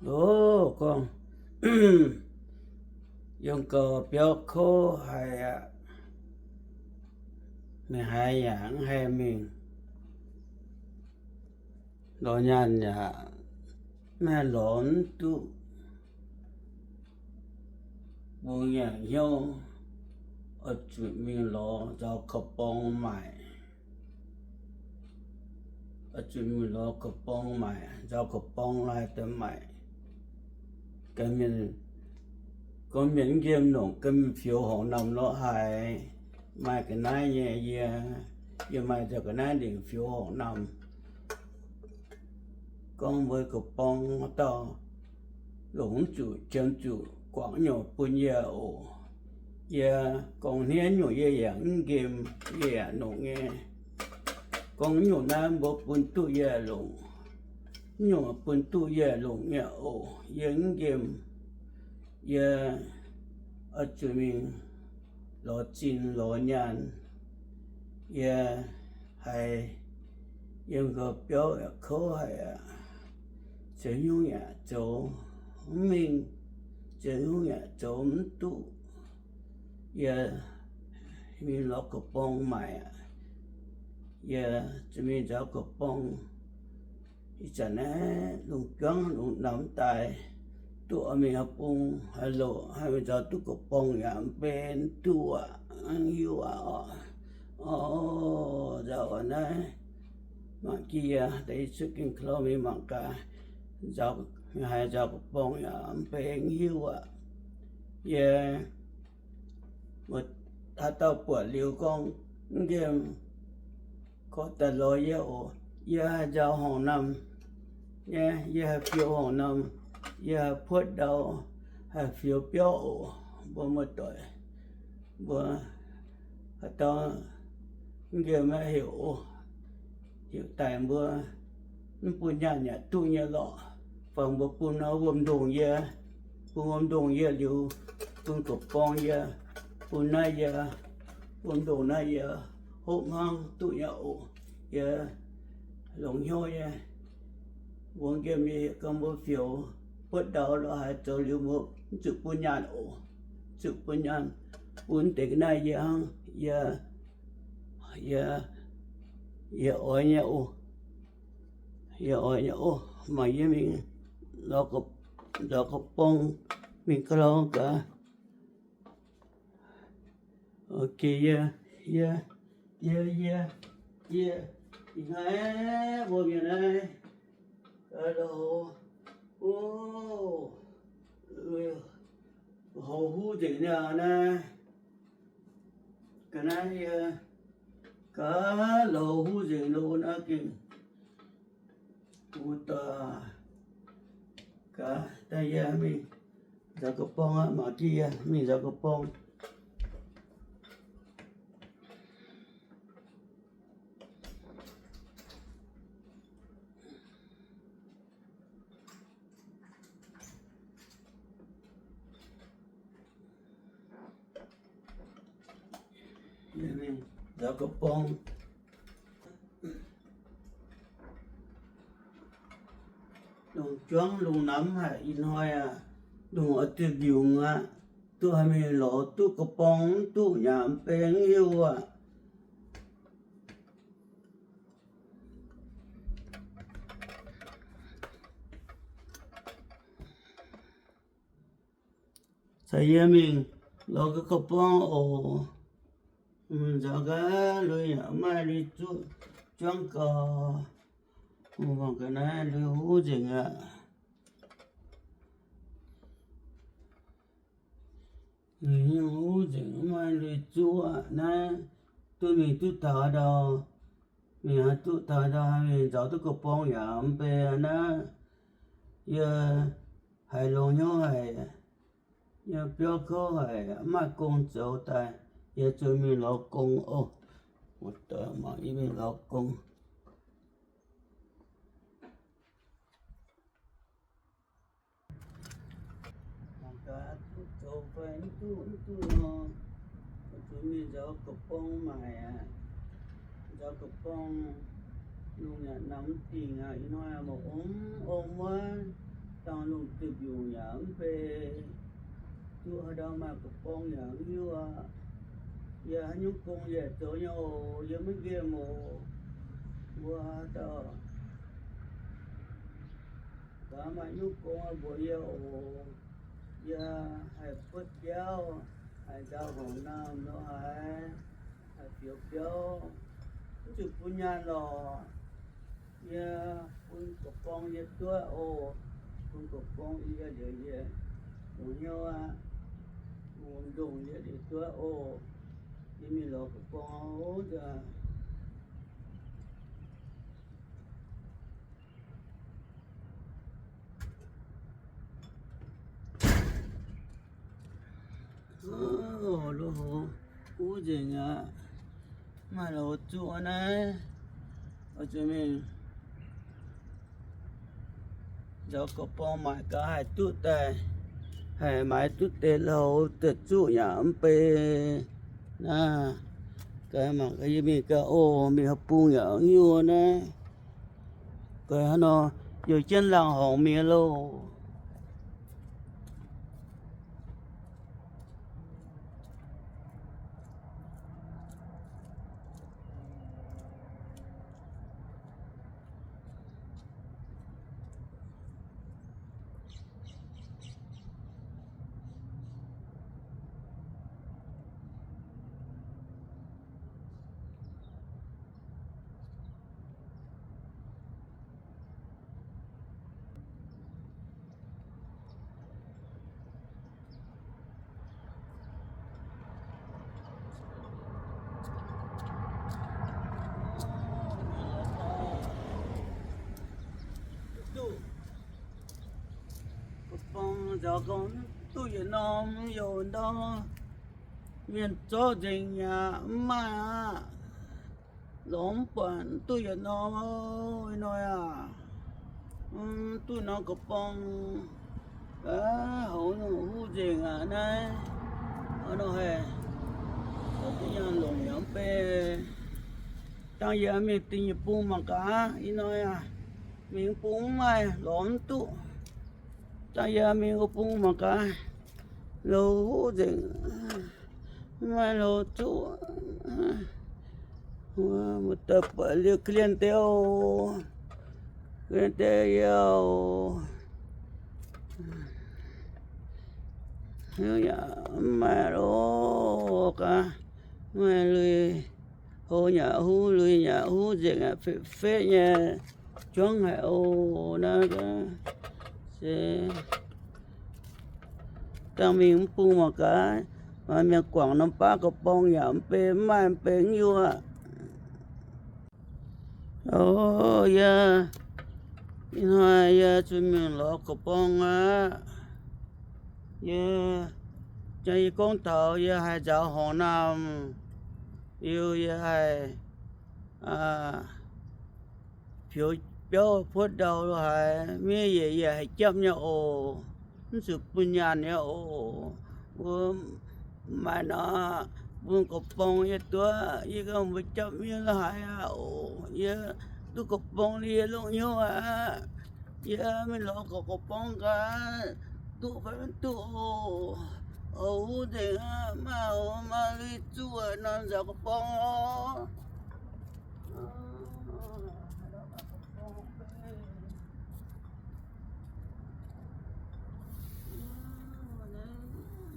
Loz gorngv, yiem gau biauv kouv haic aqv. Mingh haaix yaac mv haih mingh. Lorz nyaanh yaac mv haih lorz mv duqv. Mbuo nyanc hnyouv oix zuqc mingh lorz nzaaux ga'borng maaic. Oix zuqc mingh lorz ga'borng maaic, nzaaux ga'borng lai daaih maaic. Ga'mienh, gorngv mienh mv nqemh longc ga'mienh fioux horngc namh lorqc haic. Maaih ga'naaiv nyei yie, yie maaih nzaaux ga'naaiv lingc fioux horngc namh. Gorngv mbuo ga'borng dauh longc mv zuqc, qiemx zuqc guangc nyungc bun yie oc. Yie gorngv hniev nyungc yie yaac mv nqemh, yie yaac longc nyei. Gorngv nyungc naaiv mbuo bun duqv yie longc, nyungc bun duqv yie longc nyei oc. Yie mv nqemh, yie oix zuqc mingh lorz zinh lorz nyaanh. Yie haiz yiem gau biauv yaac kouv haic aqv. Zoux nyungc yaac zoux mv mingh, zoux nyungc yaac zoux mv duqv. Yie mingh lorz ga'borng maaic aqv. Yie zuqc mingh nzaaux ga'borng. Ih zanc naaiv lungh juangv lungh namx daaih, duqv mingh haaix bung haaix loc haih mingh nzaaux duqv ga'borng yaac mv benx duqv aqv, mv hiuv aqv oc. Orv, nzaaux naaiv mangc jienv yie deix Yesu Giduc klo mingh mangc gaax, nzaaux, haaix nzaaux ga'borng yaac mv benx hiuv aqv. Yie haaix dauh buatc liuz gorngv, mv nqemh, korv daaih lorz yie oc. Yie haih nzaaux horngc namh nyei, yie haih fioux horngc namh, yie haih puotv ndau, haih fioux biauv oc. Mbuo muoz-doic, mbuo haaix dauh mv nqemh maiv heuc oc, heuc daaih mbuo mv bun nyaanh yaac duqv nyei lorqc. Fangx mbuo bun wuom-ndongh yie, bun wuom-ndongh yie liuz, bun ga'borng yie, bun naaiv yie, wuom-ndongh naaiv yie hopv hnangv duqv nyei oc. Yie longx hnyouv nyei. Mbuo nqemh yie heuc gorngv mbuo fioux puotv ndau lorz haaix zoux liuz mbuo mv zuqc bun nyaanh oc. Zuqc bun nyaanh, bun deix ga'naaiv yie hnangv. Yie, yie, yie oix nyei oc. Yie oix nyei oc. Mangc yie mingh lorz ga'borng, mingh ga'long gaax. Ok, yie, yie, yie, yie, yie, ih hnoi mbuo mienh naaiv, ga'long, o, houv huv nzengc niaa naaiv. Ga'naaiv yie ga'long huv nzengc lo naaiv gengh, wuov dauh gaax daaih yie mingh nzaaux ga'borng aqv. Mangc jienv yie mingh nzaaux ga'borng. Nzaaux ga'borng. Lungh juangv lungh namx haic ih hnoi aqv. Lungh oix zuqc mbiungc aqv. Duqv haih mingh lorz duqv ga'borng mv duqv yaac mv benx hiuv aqv. Caux yie mingh lorz ga'borng oc. Nzaaux gaax lui yaac maaih lui zuqv juangv gau. Mangc gaax naaiv lui huv nzengc aqv. Huv nzengc, maaih lui zuqv aqv. Naaiv duqv mingh duqv taux ndau, mingh haaix duqv taux ndau, mingh nzaaux duqv ga'borng yaac mv bei naaiv. Yie haiz longx hnyouv haic, yie biauv kouv haic, mv maaih gong zoux daaih, yie zuqc mingh lorz gong oc. Mangc yie mingh lorz gong. Mangc gaax duqv zoux fai mv duqv, mv duqv nor, zuqc mingh nzaaux ga'borng maaic aqv. Nzaaux ga'borng lungh yaac namx dingc aqv. Ih hnoi mv ong, ong wuov, Dangh lungh duih mbiungc yaac mv bei, duqv haaix ndau maaih ga'borng yaac mv hiuv aqv. Yie haaix nyungc gong yie zoux nyei oc, yie maiv nqemh oc. Mbuo haaix dauh gaax maaih nyungc gong mbuox yie oc. Yie haih buotv biauv, haih nzauh horngc naamh lo haaix, haih fioux biauv, mv zuqc bun nyaanh lorqc. Yie bun ga'borng yie duqv oc. Bun ga'borng yie liuz yie longc hnyouv aqv. Bun ndongh yie liuz duqv oc. Yie mingh lorz ga'borng oc. Lo hov huv nzengc aqv. Maaih lo zuqv naaiv, oix zuqc mingh nzauz ga'borng maaic gaax haih duqv daaih, haih maaiz duqv deix lo hov daaih zuqv yaac mv bei. Naaiv gaax mangc gaax yie mingh gaax oc, mingh haaix bung yaac hiuv naaiv. Gaax haaix nor, youh jienv laangh horngc mingh loh. Duqv ga'borng nzaaux gong duqv yietc norm youh ndau, mienh zorqv nzengc yaac mv maaih aqv. Lorz mv buatc duqv yietc norm hnoi aac, mv duqv norm ga'borng. Aa, houv nyungc huv nzengc aqv naaiv. Hnoi haih, hnoi duqv nyaanh longc yaac mv bei. Dangh yie mingh dingh nyei bung mangc gaax, ih hnoi aac, mingh bung mv maaih, lorz mv duqv. Dangh yie mingh wuov bung mangc gaax, lo huv nzengc, mv maaih lo zuqv. Muoz-doic buatc liuz ga'lien deix oc, ga'lien deix yie oc. Yaac mv maaih loh gaax, mv maaih lui, houv nyei huv, lui nyei huv nzengc aqv, feqv-feqv nyei juangv haic oc. Naaiv se dangh mingh mv bung mangc gaax, maaih mienh guangc norm baav ga'borng yaac mv bei, mv maaih mv bei nyuoqc. O, yie, ih hnoi yie zuqc mingh lorz ga'borng aqv. Yie, yie gorngv taux yie haih nzaaux horngc naamh, liuz yie haih fioux biauv puotv ndau lo haaix, miev yietc yie haih japv nyei oc. Mv zuqc bun nyaanh nyei oc. Mbuo maaih nor, bun ga'borng yie duqv, yie ganh mbuo japv miev lo haaix aqv oc. Yie duqv ga'borng liuz yie longc hnyouv aqv. Yie mingh lorz ga'borng gaax, duqv fai mv duqv oc. Oix huv nzengc aqv, maaih oc, maaih lui zuqv nor nzaaux ga'borng oc.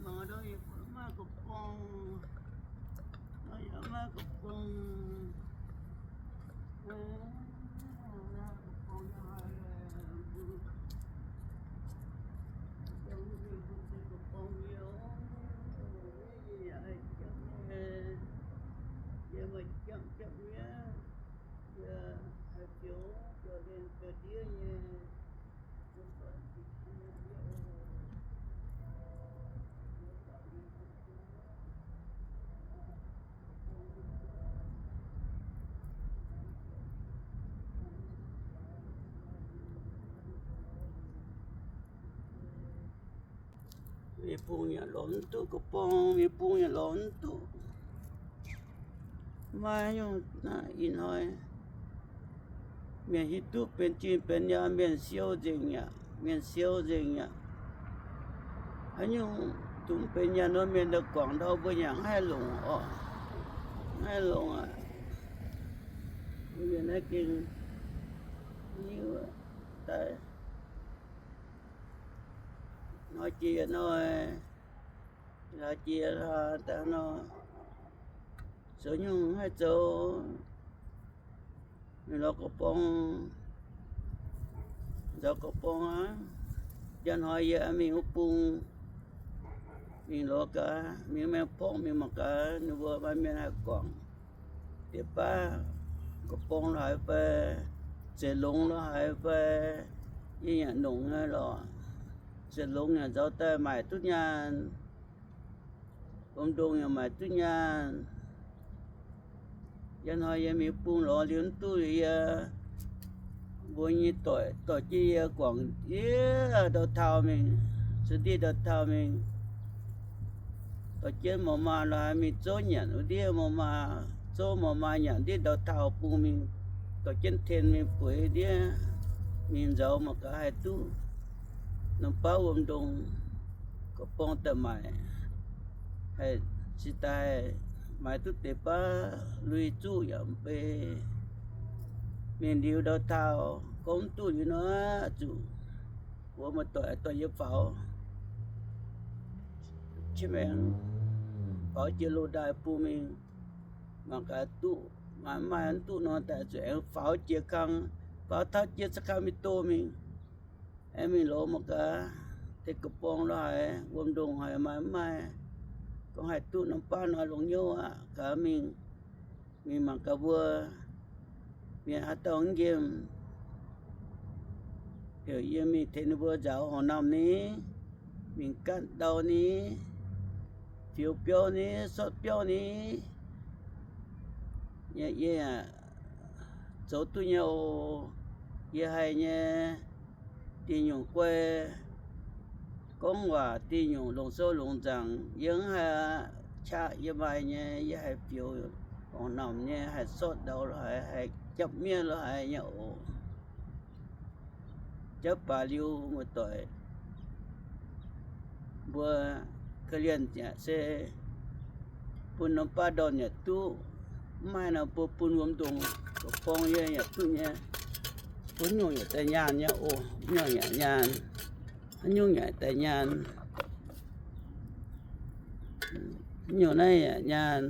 Mangc gaax, maaih ga'borng, maaih ga'borng. Mienh bung yaac lorz mv duqv ga'borng, mienh bung yaac lorz mv duqv. Maiv nyungc naaiv ih hnoi mienh hiuv duqv benx jin benx nyaanh mienh siou nzengc aqv. mienh siou nzengc aqv. Haaix nyungc dungx benx nyaanh nor, mienh daaih guangc ndau mbuo yaac maiv haih longc orqc. Maiv haih longc aqv. Mienh naaiv gengh hiuv daaih hnoi jiex hnoi, hlaax jiex hlaax daaih nor, zoux nyungc haih zoux, mingh lorz gorqv-borng, nzaaux gorqv-borng aqv. Njang hnoi yie mingh wuov bung, mingh lorz gaax, mingh maengx porqv mingh mangc gaax, ninh mbuo maaih mienh haih guangc deix baav, gorqv-borng lo haaix fai, zeix longx lo haaix fai, yie yaac nongc nyei lorqc. Zeix longx yaac nzaaux daaih maaic duqv nyaanh. Wuom ndongh yaac maaic duqv nyaanh. Njang hnoi yie mingh bung lorz liuz mv duqv liuz, yie mbuo nyei doic dorh jienv yie guangc ndiev ndau taux mingh, se ndiev ndau taux mingh, dorh jienv mor maa lo haaix mingh zouv nyanc wuov ndiev mor maa, zouv mor maa nyanc ndiev ndau taux bung mingh, dorh jienv ten mingh bueix ndiev mingh nzaaux mangc gaax haih duqv norm baav wuom ndongh gorqv-borng daaih maaic, haih cingx daaih maaiz duqv deix baav lui zuqv yaac mv bei. Mingh liuz ndau taux gorngv mv duqv liuz nor, zuqc mbuox muoz-doic dorh yie faaux, faaux jiex loz-ndaaih bung mingh, mangc gaax duqv maaih mv duqv nor daaih zuqc aengx faaux jiex kang, faaux taux jiex Sacramento mingh. Aengx mingh lorz mangc gaax deix gorqv-borng lo haaix, wuom ndongh haaix maaih mv maaih, gorngv haih duqv norm baav nor longx hnyouv aqv. Gaax mingh, mingh mangc gaax mbuo mienh haaix dauh mv nqemh, heuc yie mingh tengx ninh mbuo nzaaux horngh namh ni, mingh gaatv ndau ni, fioux biauv ni, sortv biauv ni. Yie, yie yaac zoux duqv nyei oc. Yie haih nyei, diuh nyungc guai, gorngv waac diuh nyungc longc sou longc nzaangc yie mv haih aqv. Qaqv yie maaih nyei, yie haih fioux horngh namh nyei, haih sortv ndau lo haaix, haih japv miev lo haaix nyei oc. Japv baac liuz muoz-doic mbuo korv-lienh yaac se bun norm baav ndorn yaac duqv, mv maaih nor mbuo bun wuom ndongh gorqv-borng yie yaac duqv nyei. Bun nyungc yaac daaih nyaanh nyei oc. Nyungc yaac nyaanh, haaix nyungc yaac daaih nyaanh. Nyungc naaiv yaac nyaanh,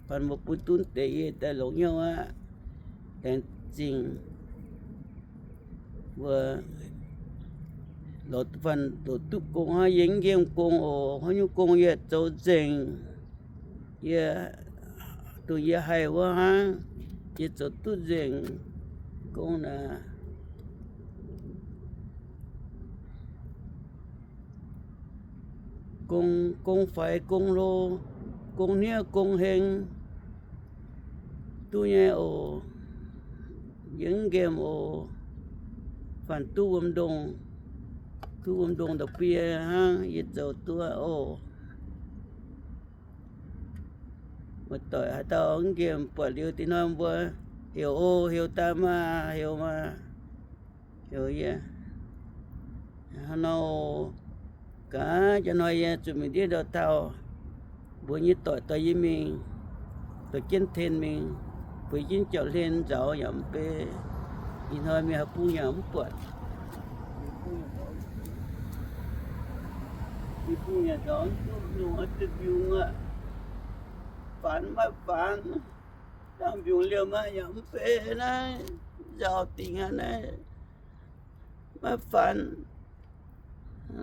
baan mbuo bun duqv deix yie daaih longx hnyouv aqv. Laengz zingh mbuo lorz fanh zoux duqv gong hnangv. Yie mv nqemh gong oc. Haaix nyungc gong yie zoux nzengc. Yie, dongh yie haih wuov hnangv, yie zoux duqv nzengc. Gong naaic, gong, gong faix gong hlo, gong hniev gong heng, duqv nyei oc. Yie mv nqemh oc. Fanh duqv wuom ndongh, duqv wuom ndongh ndau-biei hnangv yie zoux duqv oc. Muoz-doic haaix dauh mv nqemh buatc liuz deix hnoi mbuo heuc oc, heuc daaih maah, heuc maah, heuc yie. Hnangv nor, gaax njang hnoi yie zuqc mingh ndiev ndau-taux, mbuo nyei doic dorh yie mingh, dorh jienv ten mingh, bueix jienv jauv-hlen nzaaux yaac mv bei. Ih hnoi mingh haaix bung yaac mv buatc. Ih bung yaac nzaaux mv duqv, mbiungc aqv, faanx maiv faanx, dangh mbiungc liemh aqv yaac mv bei naaiv, nzaaux dingc aqv naaiv, maiv faanx.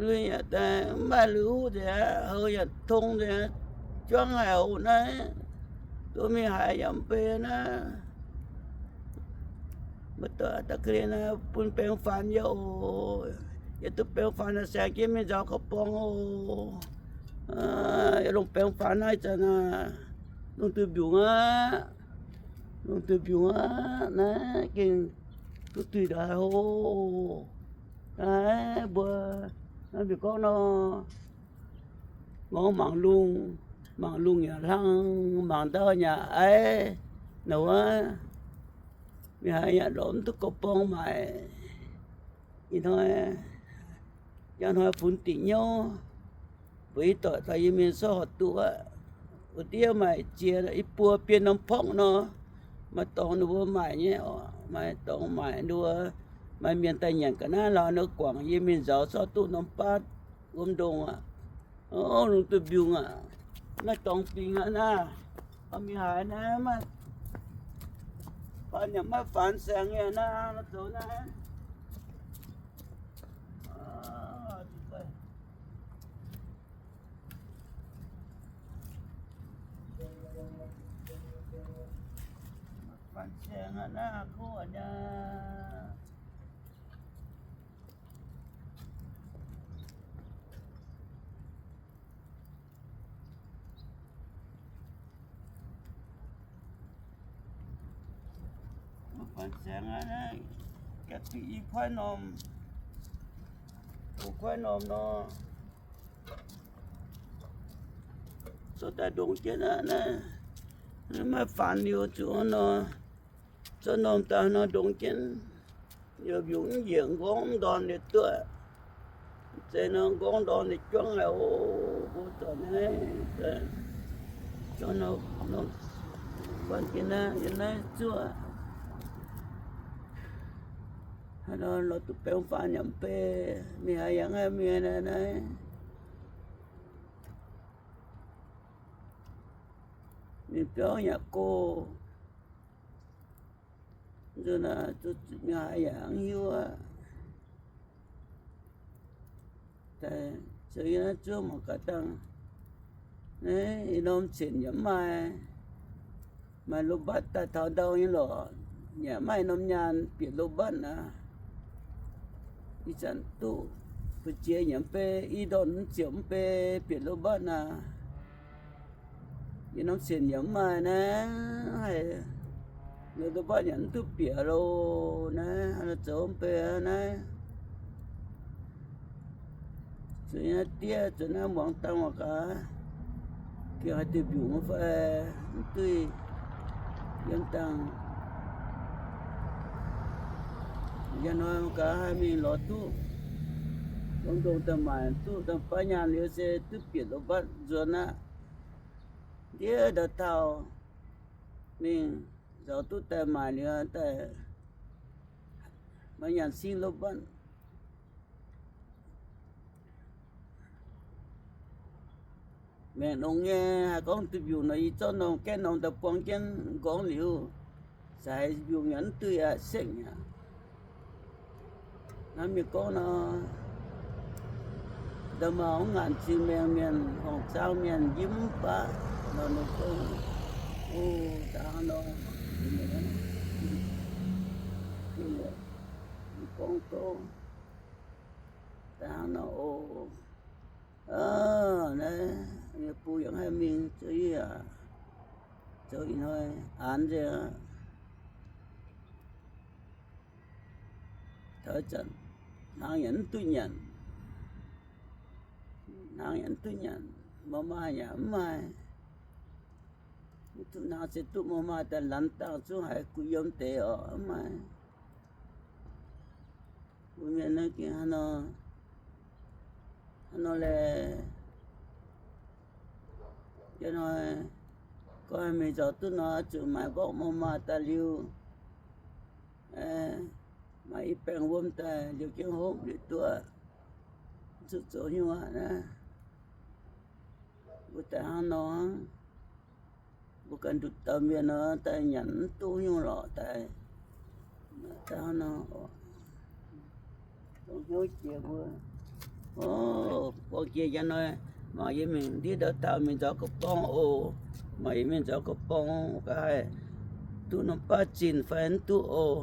Lui yaac daaih mv maaih lui huv nzengc aqv, houx yaac tong nzengc aqv, juangv haic oc naaiv, duqv mingh haaix yaac mv bei naaiv. Mbuo doic da'ga'hlen naaiv bun baeng faanx yie oc. Yie duqv baeng faanx naaic saeng jienv mingh nzaaux ga'borng oc. Yie longc baeng faanx naaiv zanc aac, lungh duih mbiungc aqv. Lungh duih mbiungc aqv, naaiv gengh duqv duih ndongc haaix oc. Naaiv mbuo, naaiv mbuo gorngv nor, ngorc mangc lungh, mangc lungh yaac hlang, mangc ndau yaac aiv. Naaiv wuov, mingh haaix yaac lorz mv duqv ga'borng maaic. Ih hnoi Njang hnoi funx dingc hnyouv, mbuo i doic taux yie mingh sortv horqc duqv aqv. Wuov ndiev maaih ziex i buo biei norm porngv nor, maaih dorngx ninh mbuo maaih nyei oc, maaih dorngx maaih ninh mbuo, maaih mienh daaih nyanc ga'naaiv lorz ninh guangc, yie mingh nzauz sortv duqv norm baav wuom ndongh aqv. Ov, lungh duih mbiungc aqv. Maaih dorngx bingx aqv naaiv. Mingh haaix naaiv maaih faanx yaac maaih faanx saengx nyei naaiv, zoux naaiv. Faanx saengx aqv naaiv, kouv aqv naaiv. Faanx saengx aqv naaiv, gapv diuc i kuaaiv norm, o kuaaiv norm nor, zorqv daaih ndongx jienv aqv naaiv. Maaih faanx liuz zuqc nor, zorqv norm daaih nor ndongx jienv, yaac mbiungc mv njiec, nqorngv ndorn liuz duqv. Zeiz nor nqorngv ndorn liuz juangv haic oc. Mbuo zorqv naaiv, zorqv nor, nor, guanh jienv naaiv, yiem naaiv zuoqv. Haaix nor lorz duqv baeng faanx yaac mv bei, mingh haaix yaac mv haih mingh naaiv, naaiv. Mingh biauv yaac go. Nzunc naaic zuqc mingh haaix yaac mv hiuv aqv. Daaih zoux yie naaiv zuov mangc gaax dangh. Naaiv ih norm cenc yaac mv maaih. Maaih lo mbatv daaih taux ndau nyei lorqc, yaac maaih norm nyaanh bieqc lo mbatv aqv. Ih zanc duqv fu'jiex yaac mv bei, i ndorn mv ziouc mv bei bieqc lo mbatv aqv. Yie norm cenc yaac mv maaih naaiv, haiz lo mbatv yaac mv duqv bieqc loh naaiv, haaix nor zoux mv bei naaiv. Zuqc naaiv diev, zuqc naaiv muangx dangh mangc gaax, gengh haih duih mbiungc fai mv duih yiem dangh. Njang hnoi mangc gaax haih mingh lorz duqv, longx ndongc daaih maaic duqv dangh baav nyaanh liuz se duqv bieqc lo mbatv nzuonx aqv. Ndiev ndau taux mingh nzauz duqv daaih maaic liuz daaih maaih nyaanh sing lo mbatv. Maengc longx nyei, haih gorngv duih mbiungc nor, yie zorqv norm gaeqv norm daaih buang jienv nqorngv liuz, se haiz mbiungc yaac mv duih aqv, sekv aqv. Hnamv mienh gorngv nor, nda'maauh mv ngaanc ziux maengc mienh, horngc zaang mienh njimv mv baac nor, ninh gorngv, o, dangh nor, gorngv gorngv, dangh nor, o, naaiv, yie bung yaac mv haih mingh, zoux yie aac, zoux ih hnoi aanx nzengc aqv. Taux zanc hnaangx yaac mv duqv nyanc, hnaangx yaac mv duqv nyanc, mor maaih yaac mv maaih. Mv duqv hnaangx se duqv mor maaih daaih lanz dangh zungv haiz gu'yiem deix oc, mv maaih. Mbuo mienh naaiv gengh hnangv nor, hnangv nor laeh, njang hnoi gorngv mingh nzauz duqv nor, zuqc maaiz mborqv mor maaih daaih liuz, maaih i baengh wuom daaih liuz jienv hopv liuz duqv, zuqc zoux nyungc aqv naaiv. Mbuo daaih hnangv nor hnangv. Mbuo ganh nduqc dauh mienh nor, daaih nyanc mv duqv nyungc lorqc, daaih, daaih hnangv nor, dongh hnyouv jiex mbuo. O, buangh jiex njang hnoi, mangc yie mingh ndiev ndau taux mingh nzauz ga'borngv oc. Mangc yie mingh nzauz ga'borngv ga'haih duqv norm baav zinh fai mv duqv oc.